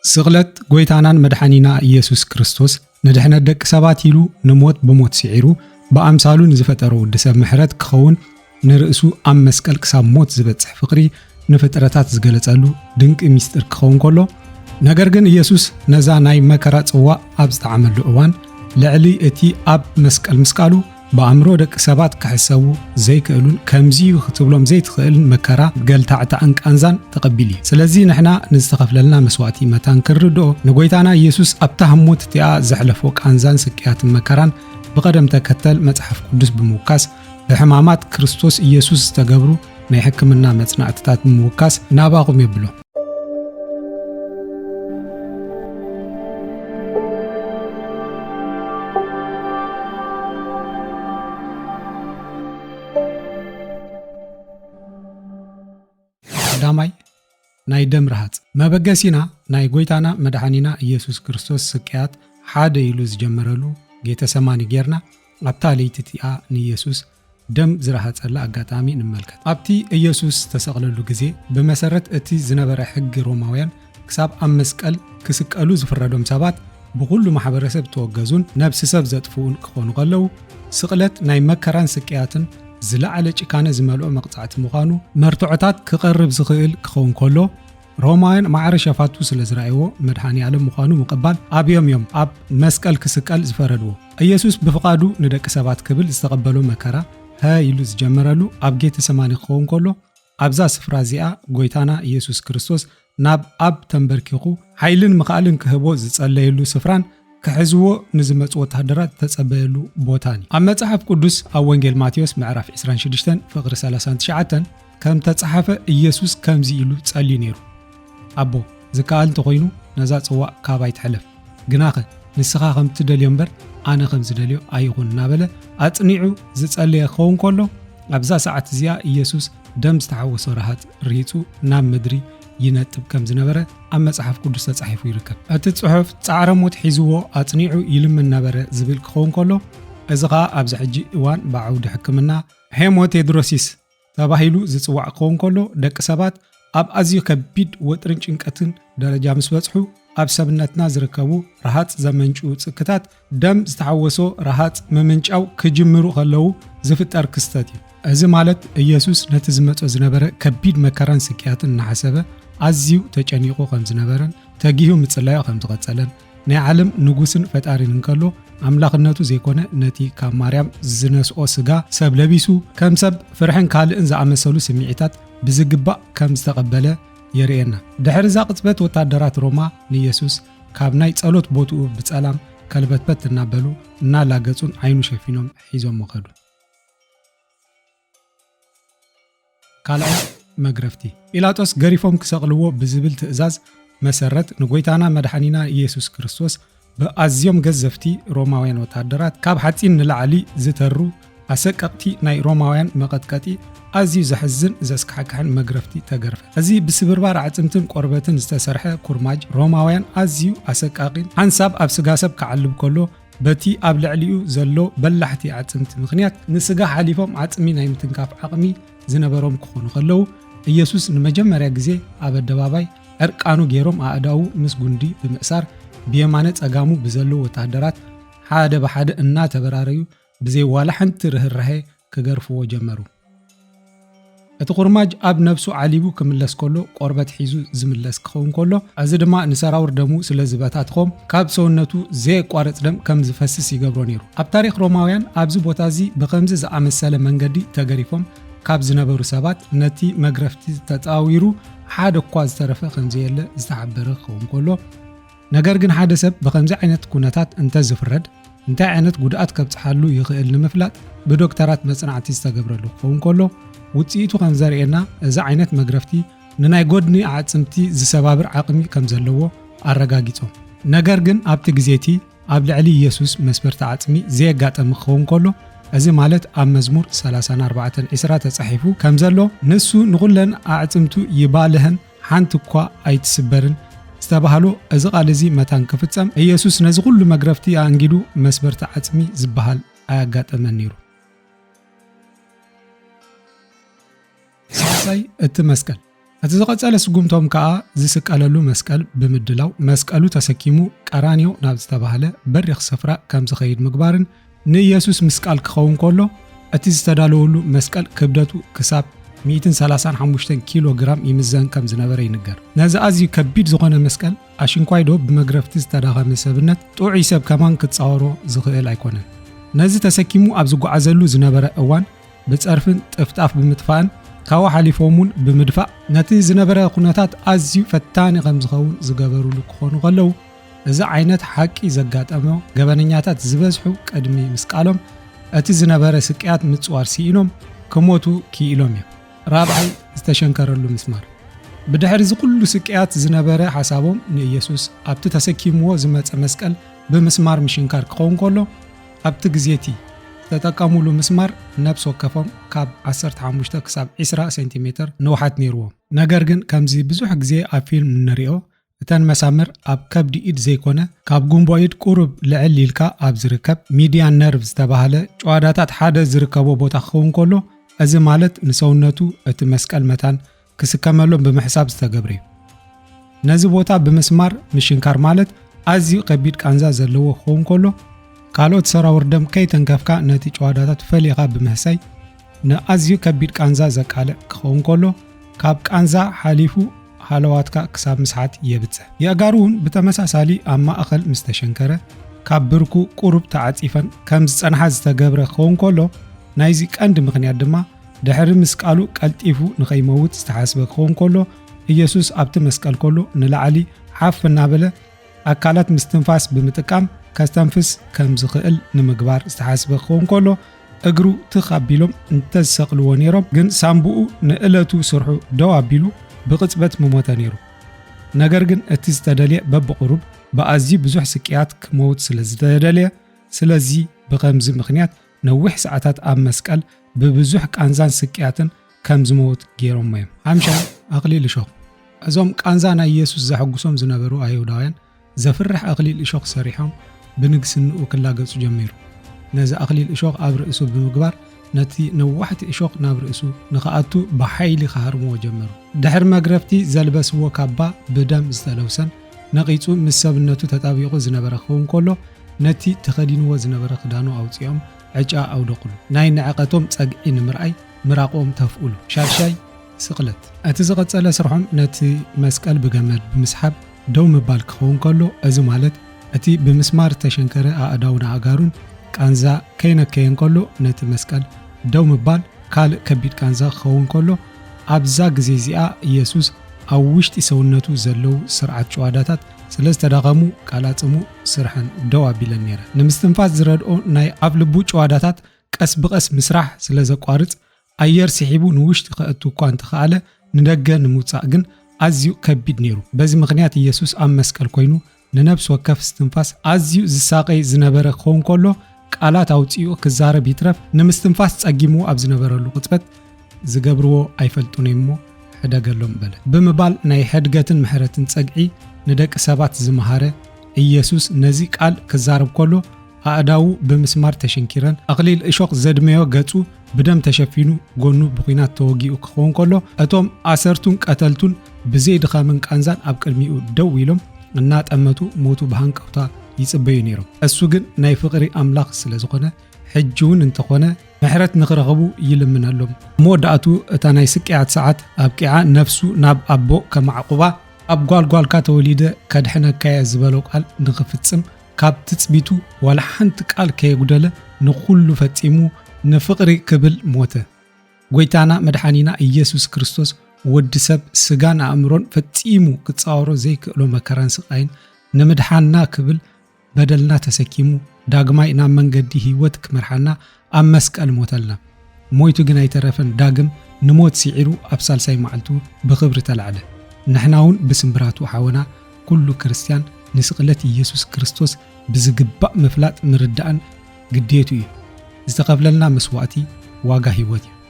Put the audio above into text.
ስቕለት ጎይታናን መድሓኒና ኢየሱስ ክርስቶስ ንድሕነት ደቂ ሰባት ኢሉ ንሞት ብሞት ስዒሩ ብኣምሳሉ ንዝፈጠሮ ወዲ ሰብ ምሕረት ክኸውን ንርእሱ ኣብ መስቀል ክሳብ ሞት ዝበጽሕ ፍቕሪ ንፍጥረታት ዝገለጸሉ ድንቂ ምስጢር ክኸውን ከሎ፣ ነገር ግን ኢየሱስ ነዛ ናይ መከራ ጽዋእ ኣብ ዝጠዓመሉ እዋን ልዕሊ እቲ ኣብ መስቀል ምስቃሉ ብኣእምሮ ደቂ ሰባት ክሕሰቡ ዘይክእሉን ከምዚ'ዩ ክትብሎም ዘይትኽእልን መከራ ገልታዕታዕን ቃንዛን ተቐቢሉ እዩ። ስለዚ ንሕና ንዝተኸፍለልና መስዋእቲ መታን ክንርድኦ ንጎይታና ኢየሱስ ኣብታ ህሞት እቲኣ ዘሕለፎ ቃንዛን ስቅያትን መከራን ብቐደም ተከተል መጽሓፍ ቅዱስ ብምውካስ ብሕማማት ክርስቶስ ኢየሱስ ዝተገብሩ ናይ ሕክምና መጽናዕትታት ብምውካስ ናባኹም የብሎ። ቀዳማይ ናይ ደም ረሃጽ መበገሲና ናይ ጎይታና መድሓኒና ኢየሱስ ክርስቶስ ስቅያት ሓደ ኢሉ ዝጀመረሉ ጌተሰማኒ ጌርና ኣብታ ለይቲ እቲኣ ንኢየሱስ ደም ዝረሃጸላ ኣጋጣሚ ንመልከት። ኣብቲ ኢየሱስ ዝተሰቕለሉ ግዜ ብመሰረት እቲ ዝነበረ ሕጊ ሮማውያን ክሳብ ኣብ መስቀል ክስቀሉ ዝፍረዶም ሰባት ብኹሉ ማሕበረሰብ ተወገዙን ነብሲ ሰብ ዘጥፍኡን ክኾኑ ከለዉ ስቕለት ናይ መከራን ስቅያትን ዝለዓለ ጭካነ ዝመልኦ መቕጻዕቲ ምዃኑ መርትዖታት ክቐርብ ዝኽእል ክኸውን ከሎ ሮማውያን ማዕረ ሸፋቱ ስለ ዝረኣይዎ መድሓኒ ዓለም ምዃኑ ምቕባል ኣብዮም እዮም ኣብ መስቀል ክስቀል ዝፈረድዎ። ኢየሱስ ብፍቓዱ ንደቂ ሰባት ክብል ዝተቐበሎ መከራ ሃ ኢሉ ዝጀመረሉ ኣብ ጌተሰማኒ ክኸውን ከሎ ኣብዛ ስፍራ እዚኣ ጎይታና ኢየሱስ ክርስቶስ ናብ ኣብ ተንበርኪኹ ሓይልን ምኽኣልን ክህቦ ዝጸለየሉ ስፍራን ክሕዝዎ ንዝመጹ ወተሃደራት ተጸበየሉ ቦታን እዩ። ኣብ መጽሓፍ ቅዱስ ኣብ ወንጌል ማቴዎስ ምዕራፍ ዕስራን ሽዱሽተን ፍቕሪ ሰላሳን ትሽዓተን ከም ተጻሓፈ ኢየሱስ ከምዚ ኢሉ ጸልዩ ነይሩ፣ ኣቦ ዝከኣል እንተኾይኑ ነዛ ጽዋእ ካባይ ትሕለፍ፣ ግናኸ ንስኻ ከም ትደልዮ እምበር ኣነ ከም ዝደልዮ ኣይኹን እናበለ ኣጽኒዑ ዝጸለየ ክኸውን ከሎ ኣብዛ ሰዓት እዚኣ ኢየሱስ ደም ዝተሓወሶ ረሃጽ ርሂጹ ናብ ምድሪ ይነጥብ ከም ዝነበረ ኣብ መጽሓፍ ቅዱስ ተጻሒፉ ይርከብ። እቲ ጽሑፍ ጻዕረ ሞት ሒዝዎ ኣጽኒዑ ይልምን ነበረ ዝብል ክኸውን ከሎ እዚ ኸኣ ኣብዚ ሕጂ እዋን ብዓውዲ ሕክምና ሄሞቴድሮሲስ ተባሂሉ ዝጽዋዕ ክኸውን ከሎ ደቂ ሰባት ኣብ ኣዝዩ ከቢድ ወጥርን ጭንቀትን ደረጃ ምስ በጽሑ ኣብ ሰብነትና ዝርከቡ ረሃጽ ዘመንጭዉ ጽክታት ደም ዝተሓወሶ ረሃጽ ምምንጫው ክጅምሩ ከለዉ ዝፍጠር ክስተት እዩ። እዚ ማለት ኢየሱስ ነቲ ዝመጾ ዝነበረ ከቢድ መከራን ስቅያትን እናሓሰበ ኣዝዩ ተጨኒቑ ከም ዝነበረን ተጊሁ ምጽላዩ ከም ዝቐጸለን ናይ ዓለም ንጉስን ፈጣሪን እንከሎ ኣምላኽነቱ ዘይኮነ ነቲ ካብ ማርያም ዝነስኦ ስጋ ሰብ ለቢሱ ከም ሰብ ፍርሕን ካልእን ዝኣመሰሉ ስምዒታት ብዝግባእ ከም ዝተቐበለ የርእየና። ድሕሪ እዛ ቅጽበት ወታደራት ሮማ ንኢየሱስ ካብ ናይ ጸሎት ቦትኡ ብጸላም ከልበትበት እናበሉ እናላገጹን ዓይኑ ሸፊኖም ሒዞሞ ከዱ። ካልኣይ መግረፍቲ። ጲላጦስ ገሪፎም ክሰቕልዎ ብዝብል ትእዛዝ መሰረት ንጎይታና መድሓኒና ኢየሱስ ክርስቶስ ብኣዝዮም ገዘፍቲ ሮማውያን ወታደራት ካብ ሓጺን ንላዕሊ ዝተሩ ኣሰቀቕቲ ናይ ሮማውያን መቐጥቀጢ ኣዝዩ ዘሕዝን ዘስካሕክሕን መግረፍቲ ተገርፈ። እዚ ብስብርባር ኣዕጽምትን ቆርበትን ዝተሰርሐ ኩርማጅ ሮማውያን ኣዝዩ ኣሰቃቒን ሓንሳብ ኣብ ስጋ ሰብ ክዓልብ ከሎ በቲ ኣብ ልዕሊኡ ዘሎ በላሕቲ ኣዕጽምቲ ምኽንያት ንስጋ ሓሊፎም ዓጽሚ ናይ ምትንካፍ ዓቕሚ ዝነበሮም ክኾኑ ከለዉ ኢየሱስ ንመጀመርያ ግዜ ኣብ ኣደባባይ ዕርቃኑ ገይሮም ኣእዳዉ ምስ ጉንዲ ብምእሳር ብየማነ ጸጋሙ ብዘለዉ ወታደራት ሓደ ብሓደ እናተበራረዩ ብዘይ ዋላ ሓንቲ ርህራሄ ክገርፍዎ ጀመሩ። እቲ ኩርማጅ ኣብ ነብሱ ዓሊቡ ክምለስ ከሎ ቆርበት ሒዙ ዝምለስ ክኸውን ከሎ፣ እዚ ድማ ንሰራውር ደሙ ስለ ዝበታትኾም ካብ ሰውነቱ ዘየቋርጽ ደም ከም ዝፈስስ ይገብሮ ነይሩ። ኣብ ታሪኽ ሮማውያን ኣብዚ ቦታ እዚ ብኸምዚ ዝኣመሰለ መንገዲ ተገሪፎም ካብ ዝነበሩ ሰባት ነቲ መግረፍቲ ተጻዊሩ ሓደ እኳ ዝተረፈ ከም ዘየለ ዝተሓበረ ክኸውን ከሎ፣ ነገር ግን ሓደ ሰብ ብኸምዚ ዓይነት ኩነታት እንተ ዝፍረድ እንታይ ዓይነት ጉድኣት ከብጽሓሉ ይኽእል ንምፍላጥ ብዶክተራት መጽናዕቲ ዝተገብረሉ ክኸውን ከሎ፣ ውጽኢቱ ከም ዘርእየና እዚ ዓይነት መግረፍቲ ንናይ ጎድኒ ኣዕጽምቲ ዝሰባብር ዓቕሚ ከም ዘለዎ ኣረጋጊጾም። ነገር ግን ኣብቲ ግዜ እቲ ኣብ ልዕሊ ኢየሱስ መስበርቲ ዓጽሚ ዘየጋጠመ ክኸውን ከሎ፣ እዚ ማለት ኣብ መዝሙር ሰላሳን ኣርባዕተን ዕስራ ተጻሒፉ ከም ዘሎ፣ ንሱ ንኹለን ኣዕጽምቱ ይባልሀን ሓንቲ እኳ ኣይትስበርን ዝተባህሎ እዚ ቃል እዚ መታን ክፍጸም፣ ኢየሱስ ነዚ ኩሉ መግረፍቲ ኣእንጊዱ መስበርቲ ዓጽሚ ዝበሃል ኣያጋጠመን ነይሩ። ሳልሳይ፣ እቲ መስቀል። እቲ ዝቐጸለ ስጉምቶም ከኣ ዝስቀለሉ መስቀል ብምድላው፣ መስቀሉ ተሰኪሙ ቀራንዮ ናብ ዝተባህለ በሪኽ ስፍራ ከም ዝኸይድ ምግባርን ንኢየሱስ ምስቃል ክኸውን ከሎ፣ እቲ ዝተዳለወሉ መስቀል ክብደቱ ክሳብ ሚእትን ሰላሳን ሓሙሽተን ኪሎ ግራም ይምዘን ከም ዝነበረ ይንገር። ነዚ ኣዝዩ ከቢድ ዝኾነ መስቀል ኣሽንኳይዶ ብመግረፍቲ ዝተዳኸመ ሰብነት ጥዑይ ሰብ ከማን ክጻወሮ ዝኽእል ኣይኮነን። ነዚ ተሰኪሙ ኣብ ዝጓዓዘሉ ዝነበረ እዋን ብጸርፍን ጥፍጣፍ ብምጥፋእን ካብኡ ሓሊፎም እውን ብምድፋእ ነቲ ዝነበረ ኩነታት ኣዝዩ ፈታኒ ከም ዝኸውን ዝገበሩሉ ክኾኑ ከለዉ፣ እዚ ዓይነት ሓቂ ዘጋጠሞ ገበነኛታት ዝበዝሑ ቅድሚ ምስቃሎም እቲ ዝነበረ ስቅያት ምጽዋር ስኢኖም ክሞቱ ክኢሎም እዮም። ራብዓይ፣ ዝተሸንከረሉ ምስማር። ብድሕሪ እዚ ኩሉ ስቅያት ዝነበረ ሓሳቦም ንኢየሱስ ኣብቲ ተሰኪምዎ ዝመጸ መስቀል ብምስማር ምሽንካር ክኸውን ከሎ፣ ኣብቲ ግዜ እቲ ዝተጠቀሙሉ ምስማር ነብሲ ወከፎም ካብ ዓሰርተ ሓሙሽተ ክሳብ ዕስራ ሴንቲሜተር ንውሓት ነይርዎም። ነገር ግን ከምዚ ብዙሕ ግዜ ኣብ ፊልም እንሪኦ እተን መሳምር ኣብ ከብዲ ኢድ ዘይኮነ ካብ ጉንቦ ኢድ ቁሩብ ልዕል ኢልካ ኣብ ዝርከብ ሚዲያን ነርቭ ዝተባህለ ጭዋዳታት ሓደ ዝርከቦ ቦታ ክኸውን ከሎ፣ እዚ ማለት ንሰውነቱ እቲ መስቀል መታን ክስከመሎም ብምሕሳብ ዝተገብረ እዩ። ነዚ ቦታ ብምስማር ምሽንካር ማለት ኣዝዩ ከቢድ ቃንዛ ዘለዎ ክኸውን ከሎ፣ ካልኦት ሰራውር ደም ከይተንከፍካ ነቲ ጭዋዳታት ፈሊኻ ብምህሳይ ንኣዝዩ ከቢድ ቃንዛ ዘቃልዕ ክኸውን ከሎ፣ ካብ ቃንዛ ሓሊፉ ሃለዋትካ ክሳብ ምስሓት የብጽሕ። የእጋሩ እውን ብተመሳሳሊ ኣብ ማእኸል ምስ ተሸንከረ ካብ ብርኩ ቁሩብ ተዓጺፈን ከም ዝጸንሓ ዝተገብረ ክኸውን ከሎ፣ ናይዚ ቀንዲ ምኽንያት ድማ ድሕሪ ምስቃሉ ቀልጢፉ ንኸይመውት ዝተሓስበ ክኸውን ከሎ፣ ኢየሱስ ኣብቲ መስቀል ከሎ ንላዕሊ ሓፍ እናበለ ኣካላት ምስትንፋስ ብምጥቃም ከስተንፍስ ከም ዝኽእል ንምግባር ዝተሓስበ ክኸውን ከሎ፣ እግሩ ትኽ ኣቢሎም እንተዝሰቕልዎ ነይሮም፣ ግን ሳምቡኡ ንእለቱ ስርሑ ደው ኣቢሉ ብቕጽበት ምሞተ ነይሩ። ነገር ግን እቲ ዝተደልየ በብቑሩብ ብኣዝዩ ብዙሕ ስቅያት ክመውት ስለ ዝተደልየ፣ ስለዚ ብኸምዚ ምኽንያት ነዊሕ ሰዓታት ኣብ መስቀል ብብዙሕ ቃንዛን ስቅያትን ከም ዝመውት ገይሮሞ እዮም። ሓምሻይ፣ ኣኽሊል እሾኽ። እዞም ቃንዛ ናይ ኢየሱስ ዘሐጉሶም ዝነበሩ ኣይሁዳውያን ዘፍርሕ ኣኽሊል እሾኽ ሰሪሖም ብንግስንኡ ክላገጹ ጀሚሩ። ነዚ ኣኽሊል እሾኽ ኣብ ርእሱ ብምግባር ነቲ ነዋሕቲ እሾኽ ናብ ርእሱ ንኽኣቱ ብሓይሊ ክሃርምዎ ጀመሩ። ድሕሪ መግረፍቲ ዘልበስዎ ካባ ብደም ዝተለውሰን ነቒጹ ምስ ሰብነቱ ተጣቢቑ ዝነበረ ክኸውን ከሎ ነቲ ተኸዲንዎ ዝነበረ ክዳኑ ኣውጺኦም ዕጫ ኣውደቑሉ። ናይ ንዕቐቶም ጸግዒ ንምርኣይ ምራቖም ተፍኡሉ። ሻድሻይ፣ ስቕለት። እቲ ዝቐጸለ ስርሖም ነቲ መስቀል ብገመድ ብምስሓብ ደው ምባል ክኸውን ከሎ፣ እዚ ማለት እቲ ብምስማር ዝተሸንከረ ኣእዳውን ኣእጋሩን ቃንዛ ከይነከየ እንከሎ ነቲ መስቀል ደው ምባል ካልእ ከቢድ ቃንዛ ክኸውን ከሎ፣ ኣብዛ ግዜ እዚኣ ኢየሱስ ኣብ ውሽጢ ሰውነቱ ዘለዉ ስርዓት ጭዋዳታት ስለ ዝተዳኸሙ ቃላጽሙ ስርሐን ደው ኣቢለን ነይረን። ንምስትንፋስ ዝረድኦ ናይ ኣፍልቡ ጭዋዳታት ቀስ ብቐስ ምስራሕ ስለ ዘቋርጽ፣ ኣየር ስሒቡ ንውሽጢ ከእቱ እኳ እንተኸኣለ፣ ንደገ ንምውጻእ ግን ኣዝዩ ከቢድ ነይሩ። በዚ ምኽንያት ኢየሱስ ኣብ መስቀል ኮይኑ ንነብሲ ወከፍ እስትንፋስ ኣዝዩ ዝሳቐይ ዝነበረ ክኸውን ከሎ፣ ቃላት ኣውጺኡ ክዛረብ ይትረፍ ንምስትንፋስ ጸጊምዎ ኣብ ዝነበረሉ ቅጽበት፣ ዝገብርዎ ኣይፈልጡን እዮም እሞ ሕደገሎም በለ ብምባል ናይ ሕድገትን ምሕረትን ጸግዒ ንደቂ ሰባት ዝመሃረ ኢየሱስ ነዚ ቃል ክዛረብ ከሎ ኣእዳዉ ብምስማር ተሸንኪረን፣ ኣኽሊል እሾኽ ዘድመዮ ገጹ ብደም ተሸፊኑ፣ ጎኑ ብኲናት ተወጊኡ ክኸውን ከሎ፣ እቶም ኣሰርቱን ቀተልቱን ብዘይ ድኻምን ቃንዛን ኣብ ቅድሚኡ ደው ኢሎም እናጠመቱ ሞቱ ብሃንቀውታ ይጽበዩ ነይሮም። እሱ ግን ናይ ፍቕሪ ኣምላኽ ስለ ዝኾነ፣ ሕጂ እውን እንተኾነ ምሕረት ንኽረኽቡ ይልምነሎም። ኣብ መወዳእቱ እታ ናይ ስቅያት ሰዓት ኣብቂዓ፣ ነፍሱ ናብ ኣቦ ከማዕቁባ፣ ኣብ ጓልጓልካ ተወሊደ ከድሕነካየ ዝበሎ ቃል ንኽፍጽም ካብ ትጽቢቱ ዋላ ሓንቲ ቃል ከየጉደለ ንኹሉ ፈጺሙ ንፍቕሪ ክብል ሞተ። ጎይታና መድሓኒና ኢየሱስ ክርስቶስ ወዲ ሰብ ስጋን ኣእምሮን ፈጺሙ ክጻወሮ ዘይክእሎ መከራን ስቓይን ንምድሓንና ክብል በደልና ተሰኪሙ ዳግማይ ናብ መንገዲ ህይወት ክመርሓና ኣብ መስቀል ሞተልና። ሞይቱ ግን ኣይተረፈን፣ ዳግም ንሞት ስዒሩ ኣብ ሳልሳይ መዓልቱ ብኽብሪ ተላዕለ። ንሕና እውን ብስምብራቱ ሓወና ኩሉ ክርስትያን ንስቕለት ኢየሱስ ክርስቶስ ብዝግባእ ምፍላጥ ምርዳእን ግዴቱ እዩ። ዝተኸፍለልና መስዋእቲ ዋጋ ህይወት እዩ።